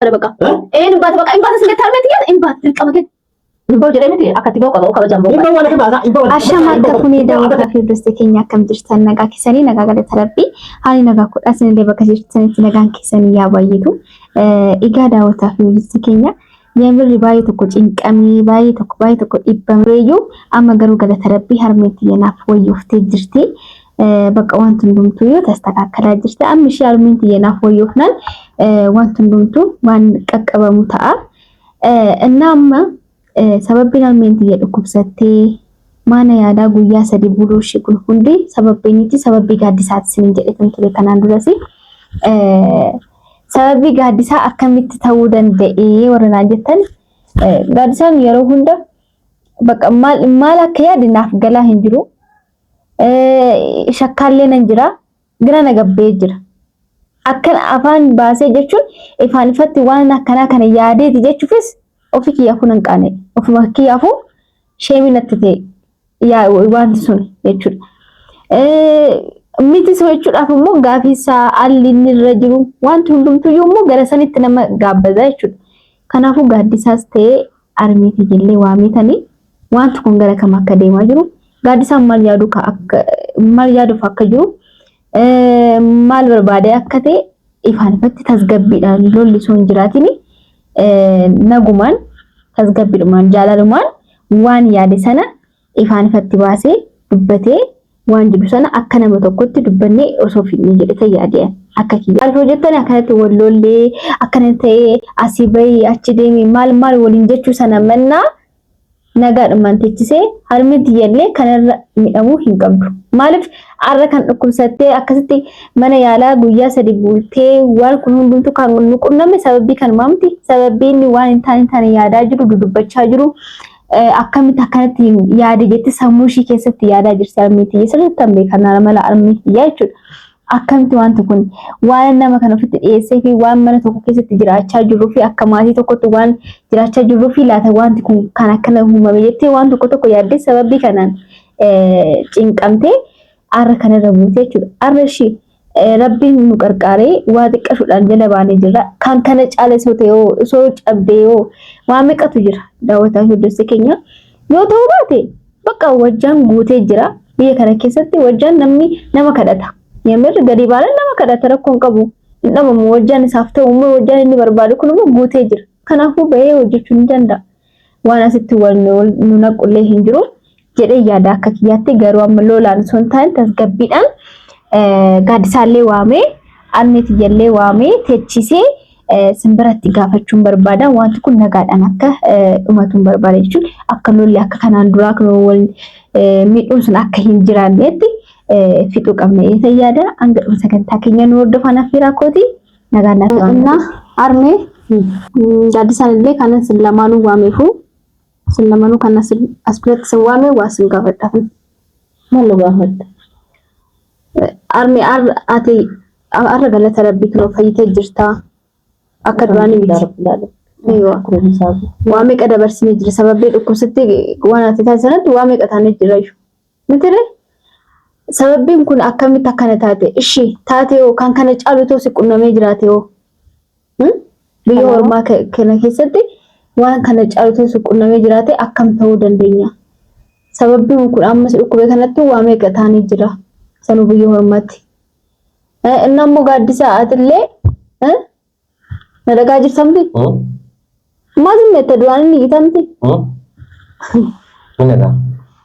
Baqa. Ee hin baata baqa hin baata sin jettaa miti hin baata dirqama kee. Hin bahu jedhee miti akka itti bahu qaba kabajaan bahu. Ashama harka fuunee daawwataa fi hordoftoota keenya akkam jirtan nagaa keessanii nagaa galata rabbii haalli nagaa kudhaa isinillee bakka jirtanitti nagaan keessanii yaa baay'atu. Egaa daawwataa fi hordoftoota keenya yamirri baay'ee tokko cinqamee baay'ee tokko baay'ee tokko dhibbameeyyuu amma garuu galata rabbii harmeen tiyya naaf wayyooftee jirti. Bakka wanti hundumtuu yoo tastakakkalaa jirti amma ishee harmeen tiyya naaf wayyoofnaan wanti hundumtuu waan qaqqabamu ta'a. Innaa amma sababbiin harmeen tiyya dhukkubsattee maana yaalaa guyyaa sadi buluu ishee kun hundi sababbiin miti sababbii gaaddisaati isiniin jedhetan ture kanaan duras. Sababbii gaaddisaa akkamitti ta'uu danda'ee warra naan jettan gaaddisaan yeroo hunda bakka maal maal akka yaade naaf galaa hin jiru. Shakkaallee nan jira. Gara na gabbee jira. Akkan afaan baasee jechuun ifaan ifatti waan akkanaa kana yaadeeti jechuufis ofii kiyyaafuu nan qaana'e. Ofuma kiyyaafuu sheemii natti ta'e wanti sun jechuudha. Miti jechuudhaaf immoo gaafii isaa haalli inni irra jiru wanti hundumtuyyuu immoo gara sanitti nama gaabbaza jechuudha. Kanaafuu gaaddisaas ta'ee armee tiyyillee waameetanii wanti kun gara kam akka deemaa jiru gaaddisaan maal yaadu akka maal yaaduuf akka jiru maal barbaadee akka ta'e ifaan ifatti tasgabbiidhaan lolli osoo hin jiraatin nagumaan tasgabbiidhumaan jaalalumaan waan yaade sana ifaan ifatti baasee dubbatee waan jiru sana akka nama tokkotti dubbannee osoo fidnee jedhete yaade akka kiyya. Maal hojjettan akkanatti wal lollee akkana ta'ee asii bahii achi deemee maal maal waliin jechuu sana mannaa nagaadhumaan techisee harmeen tiyyallee kanarra miidhamuu hin qabdu. Maaliif har'a kan dhukkubsattee akkasitti mana yaalaa guyyaa sadi bultee waan kun hundumtu kan nu qunname sababii kanumaa miti. Sababii inni waan hin taane taane yaadaa jiru dudubbachaa jiru akkamitti akkanatti yaade jettee sammuu ishii keessatti yaadaa jirti harmee tiyya sirriitti kan beekan mala harmee tiyyaa jechuudha. Akkamitti wanti kun waan nama kana ofitti dhiyeessee fi waan mana tokko keessatti jiraachaa jirruu fi akka maatii tokkotti waan jiraachaa jirruu fi laata wanti kun kan akkana uumame jettee waan tokko tokko yaaddee sababii kanaan cinqamtee arra kanarra buute jechuudha. Arra ishii rabbiin nu qarqaaree waa xiqqashuudhaan jala baanee jirra. Kan kana caala osoo ta'e hoo osoo cabdee hoo waa meeqatu jira daawwataa fi hordoftoota keenya yoo ta'uu baate Bakka wajjaan guutee jira. Biyya kana keessatti wajjaan namni nama kadhata. Yamirri gadi baanaan nama kadhata rakkoo hin qabu. Hin dhabamu wajjaan isaaf ta'u immoo wajjaan inni barbaadu kun immoo guutee jira. Kanaafuu bahee hojjechuu ni danda'a. Waan asitti wal nu naqullee hin jiru jedhee yaada akka kiyyaatti garuu amma lolaan osoo hin taane tasgabbiidhaan gaaddisaallee waamee armee tiyyallee waamee techisee simbiratti gaafachuun barbaada. Wanti kun nagaadhaan akka dhumatuun barbaada jechuun akka lolli akka kanaan duraa kan wal miidhuun sun akka hin jiraannetti fixuu qabna jedhee yaada. Hanga dhuma sagantaa keenya nu hordofan affeeraa kooti. Nagaan naaf ta'aa. Innaa armee gaaddisaan illee kanan sin lamaanuu waameefu sin lamaanuu kan as biratti sin waame waa sin gaafadhaaf. Maal nu gaafatta? Armee ati Har'a galata rabbii kan fayyitee jirta. Akka duraanii miti. Eeywa. Waa meeqa dabarsinee jira. Sababii dhukkubsatti waan ati taate sanatti waa meeqa taanee jira iyyuu. Miti ree? Sababbiin kun akkamitti akkana taate? Ishi taate hoo kan kana caalu too si qunnamee jiraate hoo? Biyya ormaa kana keessatti waan kana caalu too si qunnamee jiraate akkam ta'uu dandeenya? Sababbiin kun ammas dhukkube kanatti waa meeqa taanee jira? Sanuu biyya ormaatti. Inni ammoo gaaddisaa atillee na dhagaa jirtamti. Maal jette duraan inni itamti. Inni dhagaa.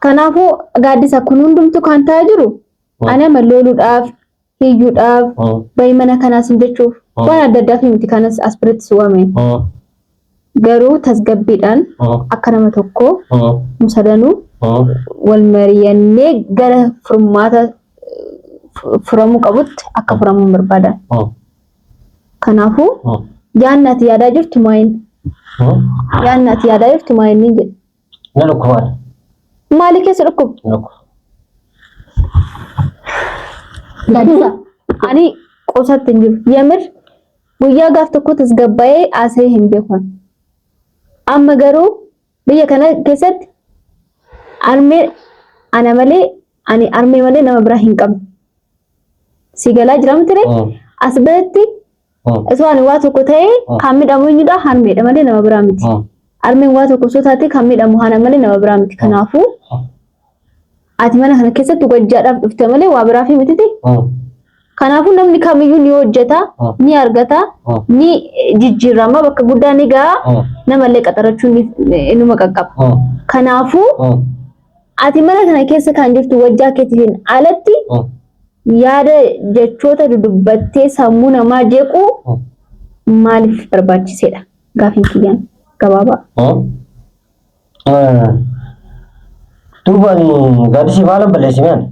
Kanaafuu gaaddisa kun hundumtu kan ta'aa jiru ani amma loluudhaaf hiyyuudhaaf bahi mana kanaas hin jechuuf waan adda addaaf miti kanas as biratti si waame. Garuu tasgabbiidhaan akka nama tokkoo nu sadanuu wal mari'annee gara furmaata furamuu qabutti akka furamuu barbaadan. Kanaafuu yaadni ati yaadaa jirtu maayin? Yaadni ati yaadaa jirtu maayin niin jedhe. Na dhukkubaan. Maali keessa dhukkuba? Na dhukkuba. Gaaddisa ani qosatti hin jiru. Yamir guyyaa gaaf tokko tasgabbaa'ee haasa'ee hin beeku. Amma garuu biyya kana keessatti armee ana malee ani armee malee nama biraa hin qabnu. Si galaa jira miti ree? As biratti Osoo ani waa tokko ta'e kan miidhamu eenyudha? Harmeedha malee nama biraa miti. Harmeen waa tokko osoo taate kan miidhamu haana malee nama biraa miti. Kanaafuu ati mana kana keessatti wajjaadhaaf dhufte malee waa biraaf mititi. Kanaafuu namni kamiyyuu ni hojjeta, ni argata, ni jijjiirama, bakka guddaa ni ga'a, namallee qaxarachuun inuma qaqqaba. Kanaafuu ati mana kana keessa kan jirtu wajjaa keetiin alatti yaada jechoota dudubbattee sammuu namaa jeequu maaliif barbaachiseedha? Gaafiin kiyyaan gabaabaa. Duuba ani gaaddisii maalan balleessine ani?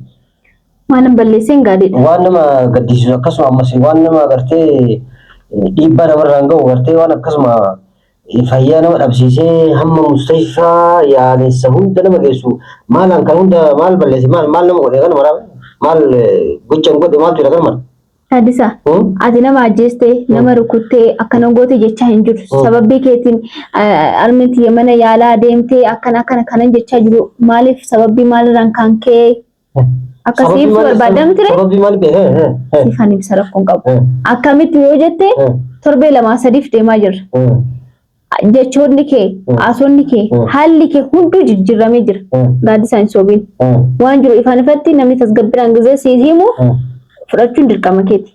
Maalan balleesseen gaariidha. Waan nama gaddisiisu akkasuma ammas waan nama gartee dhiibbaa namarraan ga'u gartee waan akkasuma fayyaa nama dhabsiisee hamma mustashfaa yaalessa hunda nama geessu maalaan kan hunda maal balleesse maal maal nama godhe kana maraa maal gocha hin godhe maaltu jira kana mara. Taaddasaa, ati nama ajjeestee, nama rukuttee, akkana goote jechaa hin jiru. Sababii keetiin harmeen tiyya mana yaalaa deemtee akkana akkana kanan jechaa jiru. Maaliif sababii maalirraan kan ka'e akkasii ibsuu barbaaddaa miti ree? Sababii maal beekee? Siifan ibsa rakkoon qabu. Akkamitti yoo jette torbee lamaa sadiif deemaa jirra. Jechoonni kee, haasonni kee, haalli kee hunduu jijjiiramee jira. Gaaddisaan hin sobiin. Waan jiru ifaan ifatti namni tasgabbiidhaan gizee si himu fudhachuun dirqama keeti.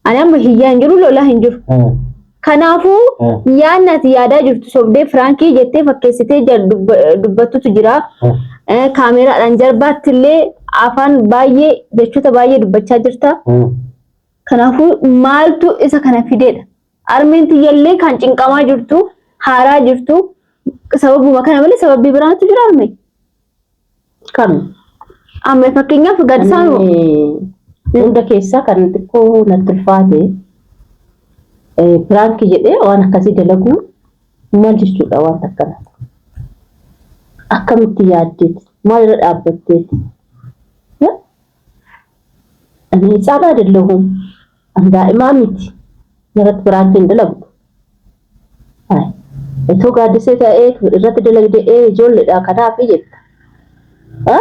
Ani amma hiyyaa hin jiru, lolaa hin jiru. Kanaafuu yaadni ati yaadaa jirtu sobdee firaankii jettee fakkeessitee dubbattutu jira. Kaameraadhaan jarbaatti illee afaan baay'ee jechoota baay'ee dubbachaa jirta. Kanaafuu maaltu isa kana fideedha? Harmeen tiyyallee kan cinqamaa jirtu, haaraa jirtu sababuma kana malee sababii biraatu jira harmee. Kam? Amma fakkeenyaaf gaddisaan Ani hunda keessaa kan xiqqoo natti ulfaate piraankii jedhee waan akkasii dalaguu maal jechuudha wanta akkana. Akkamitti yaaddeet? Maal irra dhaabbatteet? Ani ህፃን አይደለሁም። An daa'imaa miti. Narratti piraankii hin dalagdu. Ay, Itoo gaaddisee ta'ee irratti dalagde ee ijoolleedha kanaaf jetta. Ha?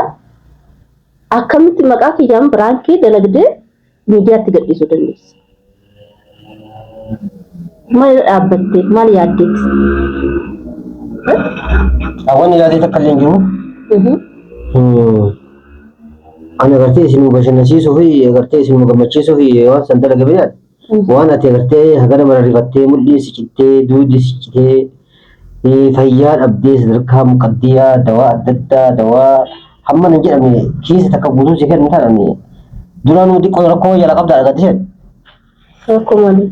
Akkamitti maqaa kiyyaan piraankii dalagdee miidiyaatti gadhiisuu dandeessa? Maal irra dhaabbattee maal yaaddeeti? Wanni yaadee takka illee hin jiru. Ani agartee isin bashannansiisuu fi agartee isin gammachiisuu fi waan san dalage beekan. Waan ati agartee hagana mararrifattee mudhiin si cittee duudi si citee fayyaa dhabdee sadarkaa muqaddiyaa dawaa adda addaa dawaa hamma hin jedhamne keessa takka guutuu si kennu tanan duraanuu xiqqoo rakkoo jala qabdaa argattee Rakkoo maalii?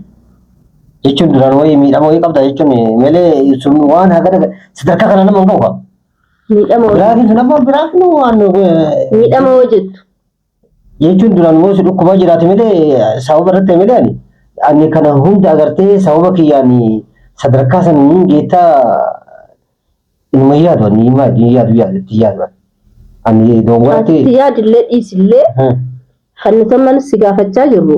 jechuun duraan wayii miidhama wayii qabdaa jechuun malee sun waan hagana sadarkaa kana nama hin ga'u qaba. Miidhama hoo Biraatiin sun ammoo biraatiin waan miidhama hoo jettu. Jechuun duraan immoo si dhukkubaa jiraate malee sababa irratti malee ani ani kana hunda agartee sababa kiyyaan sadarkaa san niin geettaa inuma hin yaadu ani hin yaadu yaadu itti yaadu ani dogongorratti. Ati yaadillee dhiisillee kan nuti amma si gaafachaa jirru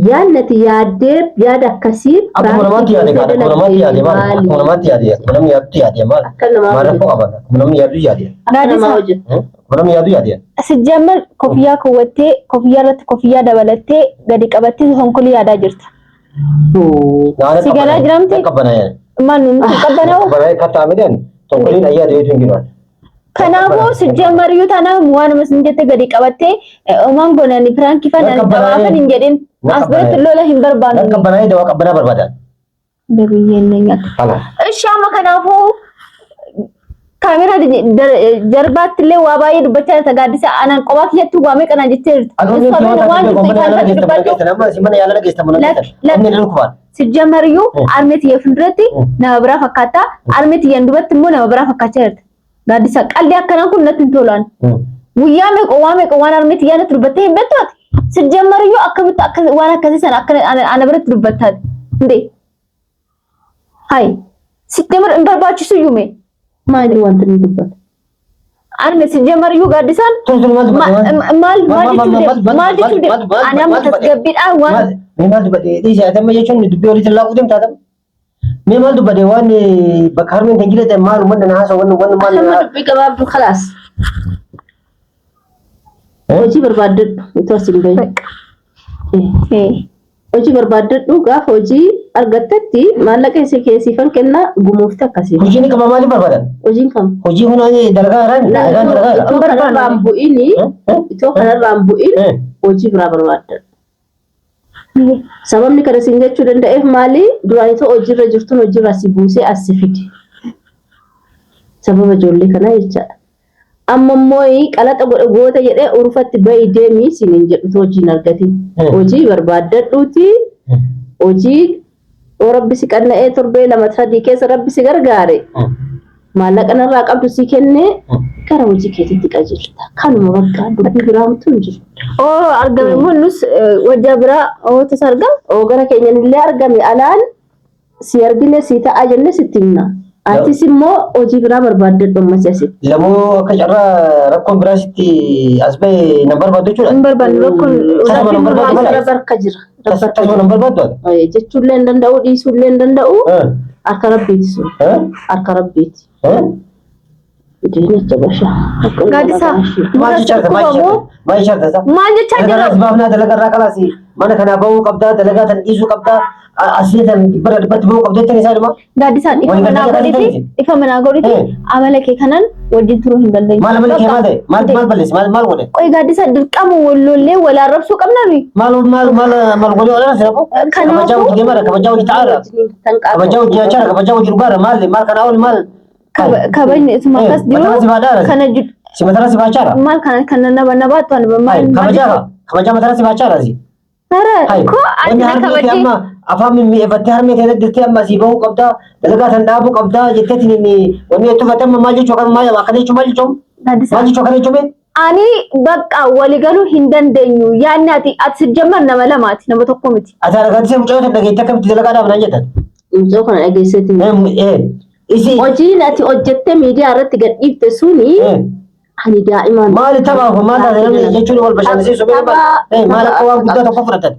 Yaadni ati yaaddee yaada akkasii Akkuma namaatti yaade kaa akkuma namaatti yaade maal akkuma namaatti yaade akkuma namni yaadutti yaade maal Akka namaa maal rakkoo qaban akkuma namni yaadu yaade Akka namaa hojjetu. Akkuma namni yaadu yaade. Sijjammal kofiyyaa kowwattee kofiyyaa irratti kofiyyaa dabalattee gadi qabattee honkolii yaadaa jirta. Si galaa jiramti? Qabbanaa Maal nuti qabbanaa'u? qabbanaa kattaa midhaan tonkoliin ayyaadu yeetu hin jiru. Kanaafuu sijjamariyyuu taanaan waanuma isin jette gadi qabattee homaan gonani piraankii faana Nan qabbanaa'ee. dhawaafan hin jedhin. Nan As biratti qabbanaa'ee. lola hin Nan barbaannu. qabbanaa'ee dawaa qabbanaa barbaadan. Dabiyyeen na nyaata. Kana. Ishi amma kanaafuu kaameraa jarbaatti illee waa baay'ee dubbachaa jirta gaaddisa anaan qophaa kiyyatti waa meeqa naan jettee jirta. Akka Isa waan jirtu ifaan ifatti dubbadhu. Mana yaalaa geessan mana Lakki, lakki. Inni dhukkubaan. Sijjamariyyuu harmee tiyya fuulduratti nama biraa fakkaata. Harmee tiyyaan duubatti immoo nama biraa fakkaachaa jirta. Gaaddisa qalli akkanaa kun natti hin tolaan. Guyyaa meeqa waa meeqa waan harmee tiyyaa natti dubbattee hin beektu ati. Sijjamariyyuu akkamitti akka waan akkasii sana akka ana biratti dubbattaati. Indee. Hayi. Sijjamar hin barbaachisu iyyuu mee. Maali wanti inni dubbatu? Arme sijjamariyyuu gaaddisaan Tun tun maal dubbate? maal maal jechuu deema? Maal jechuu deema? Ani amma tasgabbiidhaan waan Mee maal dubbate? Dhiisi ati amma jechuun dubbii walitti laaquu deemtaa ta'u. Mee maal dubbate waan bakka harmeen kan jirate maal uummanni na haasa'u wanni wanni maal. Amma dubbii gabaabduu kalaas. Hojii barbaaddadhu utuu as hin bahin. Bakka. Eh. Hojii barbaaddadhu gaafa hojii argattetti maallaqa isii keessiifan kennaa gumuufte akkasii. Hojii ni qaba maaliif barbaadan? Hojiin kam? Hojii hunaa dalagaa irraa dalagaa dalagaa irraa. Itoo kanarraan bu'ini itoo kanarraan bu'in hojii biraa barbaaddadhu. Sababni kana siin jechuu danda'eef maali? Duraan itoo hojiirra jirtuun hojiirraa si buusee as si fide. Sababa ijoollee kanaa jechaadha. Amma immoo qalaxa godhe goota jedhee urufatti bahi deemii siin hin jedhu itoo hojii hin argatin. Hojii barbaaddadhuuti hojii yoo rabbi si qanna'ee torbee lama sadii keessa rabbi si gargaare maallaqa narraa qabdu si kennee gara hojii keetiitti qajeelta. Kanuma bakka dubbii biraa homtuu hin jiru. Oo argame immoo nus wajjaa biraa oo tasa argame. Oo gara keenyan illee argame alaan si argine si ta'a jenne sitti himna. Atis immoo hojii biraa barbaaddadhu ammas asitti. Lamoo akka carraa rakkoon biraa sitti as bahe nan barbaaddu jechuudha. Hin barbaannu rakkoon Tasuma nan barbaaddu Isa malee. rabbi harka jira. Rabbi harka Tasuma jira. nan barbaaddu ati. Jechuullee hin danda'u dhiisuullee hin danda'u harka rabbiiti sun. Harka rabbiiti. Diinicha basha. Gaadisa. Maal jechaa jirta? Maal jechaa jirta? Maal jechaa jirta? Maal jechaa Dalagaa jirra? as baafnaa dalagaa irraa kalaasi mana kanaa bahuu qabdaa dalagaa tan dhiisuu qabdaa asii tan dhibbarra dhibbatti bahuu qabda jettanii isaa dhuma. Gaaddisaa ifa Waliin manaa dalagaa godhiti dandeenye. ifa manaa godhiti amala kee kanaan wajjin turuu hin dandeenyu. Maal amala kee maal ta'e? Maal maal balleesse? Maal maal godhe? Qoy gaaddisaa dirqama wal lollee wal arrabsuu qabna nuyi. Maal maal maal maal godhe oolana sira ko? Kabajaa hojii deemaadha kabajaa hojii ta'aadha kabajaa hojii nyaachaadha kabajaa hojii dhugaadha maal maal kanaa ol maal Kabajni isuma akkas jiru Mataa si baadhaadha. kana jiru Si mataa si baachaadha. maal kana kana nama nabaattu ani maal Kabajaa kabajaa mataa si baachaadha si. Hara ko ati Wanni na harmee kee kabajee amma afaan mimmi'eeffattee harmee kee dirtee amma asii bahuu qabdaa dalagaa tan dhaabuu qabdaa jetteetiin inni wanni jettu fatte amma maal jechuu akkana maal akkana jechuu maal jechuun Gaaddisaa. maal jechuu akkana jechuun mee? Ani bakka waligaluu hin dandeenyu yaadni ati ati sijjammar nama lamaati nama tokko miti. Ati haadha gaaddisee mucayyoo tan dhageettee akkamitti dalagaa dhaabnaan jettan? Mucoo kana dhageesseeti. Isi Hojiin ati hojjettee miidiyaa irratti gadhiifte suni ani daa'imaan. Maali taphaaf maal taate namni jechuun wal bashannansiisu mee maal maal akka waan guddaa tokko fudhatan.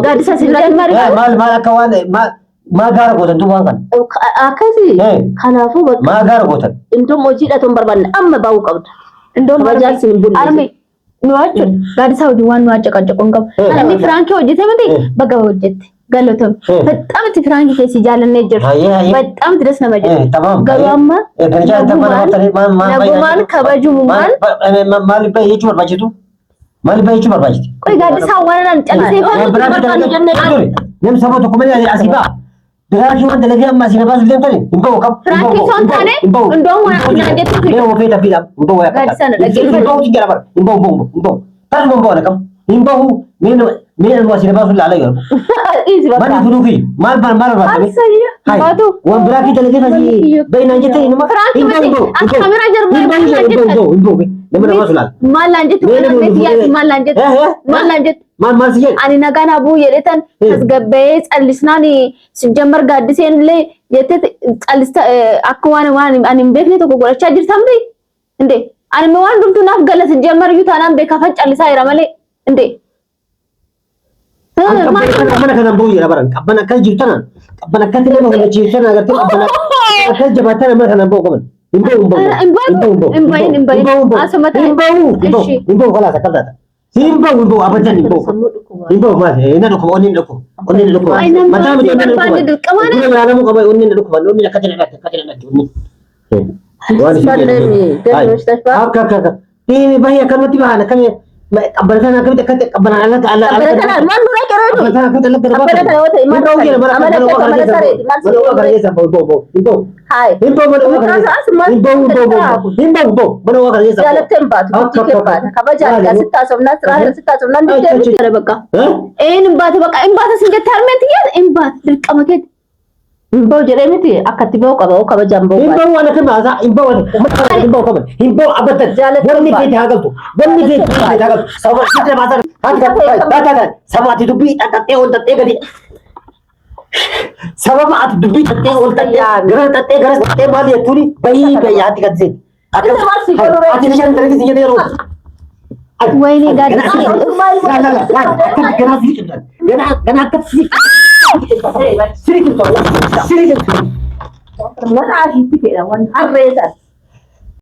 Gaaddisa sijjammar Maal maal akka waan maal gaara gootan duuba waan kana. Akkasi. Kanaafuu bakka Maal gaara gootan. indoom hojiidha ton barbaanne amma bahuu qabda. Indoom Kabajaan sin hin bulle. Arme nu jechuun gaaddisaa hojii waan nu acaqacaqu hin qabu. Inni firaankii hojjete miti bakka hojjette galatoomi. Baxxam itti firaankii keessi jaallannee jirra. Hayyee hayyee. Baxxam itti das nama jedhu. Tamam. Garuu amma nagumaan kabajumumaan Maal bahee jechuu barbaachisu? Maal bahee jechuu barbaachisu? qoy gaaddisaa waan an callisee Namni saba tokko malee asii ba'a. Biraakii waan dalagee amma asii na baasuuf deemtani hin bahu kam. Firaankii osoo hin taane indoom waan ati naan jettu Mee ofee tafiidha hin bahu akka Gaaddisaa na dhaggeeffadhu. Hin bahu jira bara hin bahu bahu hin bahu. Tasuma hin bahu ana kam hin bahu mee mee nama asii na baasuuf laalaa yeroo. Dhiisi bakka. Manni kunuu fi maal maal maal barbaadame? Hai. Baatu. Waan biraakii dalagee asii bahinaan jettee inuma. Firaankii Hin bahu miti. hin bahu. As kaameraa jarmaa Hin bahu maal naan hin jettan? bahu hin bahu. Nama na baasu laala. Maal naan jettu? Mee nama Maal nu maal naan jettu? Maal naan jettu? Maal maal si jedhe? Ani nagaa naa bu'u jedhetan tasgabbaa'ee callisnaan sijjammar gaaddiseen illee jettee callista akka waan waan ani hin beekne tokko godhachaa jirtan bee inde ani mee waan dhumtu naaf gala sijjammar iyyuu taanaan beekaafan callisaa jira malee inde. Qabbana kana bahu jedha baran qabbana akkas jiru tanaan qabbana akkatti nama hubachiisu tanaan agartee qabbana akkas jabaatan mana kana bahu qaban. Hin bahu hin bahu. Hin bahu hin bahin hin bahin asuma ta'e. Hin bahu hin bahu hin bahu kalaas akkam taata. Hin bahu hin bahu abadan hin bahu. Sammuu dhukkuba. Hin bahu maal na dhukkuba onni na dhukkuba onni na dhukkuba. Ay, namni Mataa miti onni na barbaade dhukkuba. dirqama na- Dura ilaalamuu qaba onni na dhukkuba onni akkatti na dhatti akkatti na dhatti onni. Waan isin Barreemi, jedhu. galmi Akka akka akka. Deemi bahee akkanumatti bahan akkamii qabbana kana akkamitti akkatti qabbanaan alatti ala Qabbana kana maal nurra kereetu? Qabbana kana akkamitti alatti Qabbana kana yoo ta'e maal Hin bahu jedha mana amala mana keessa kana amala keessa sareeti maal mana waa kana keessa bahu bahu hin bahu. Haay. Hin bahu mana waa kana keessa hin bahu hin bahu hin bahu hin bahu mana waa kana keessa. Jaalattee hin baatu, bultii kee hin baata. Kabajaan egaa sitti haasofnaan siraan sitti haasofnaan diddee miti. Jara bakka. Een hin baate bakka hin baate sin jette harmeen tiyyaa hin baate dirqama keeti. Hin bahu jedhee miti akka itti bahu qaba, kabajaan bahu Hin baata. bahu waan akka maasaa hin bahu uummata kana hin bahu qaban hin bahu abadan wanni feete haa galtu wanni feete haa galtu sababa sitti maasaa haati kan sababa ati dubbii xaxxee ol xaxxee gadi sababa ati dubbii xaxxee ol xaxxee gara xaxxee gara xaxxee maal jettuuni bahii bahii haati kan seeti. Ati bishaan dalagee si jedhee yeroo. Wayne gaaddisa. Ganaa sii cimsan ganaa ganaa akka sii sii cimsan sii cimsan. Maqaa ishiitti fedha waan harree sana.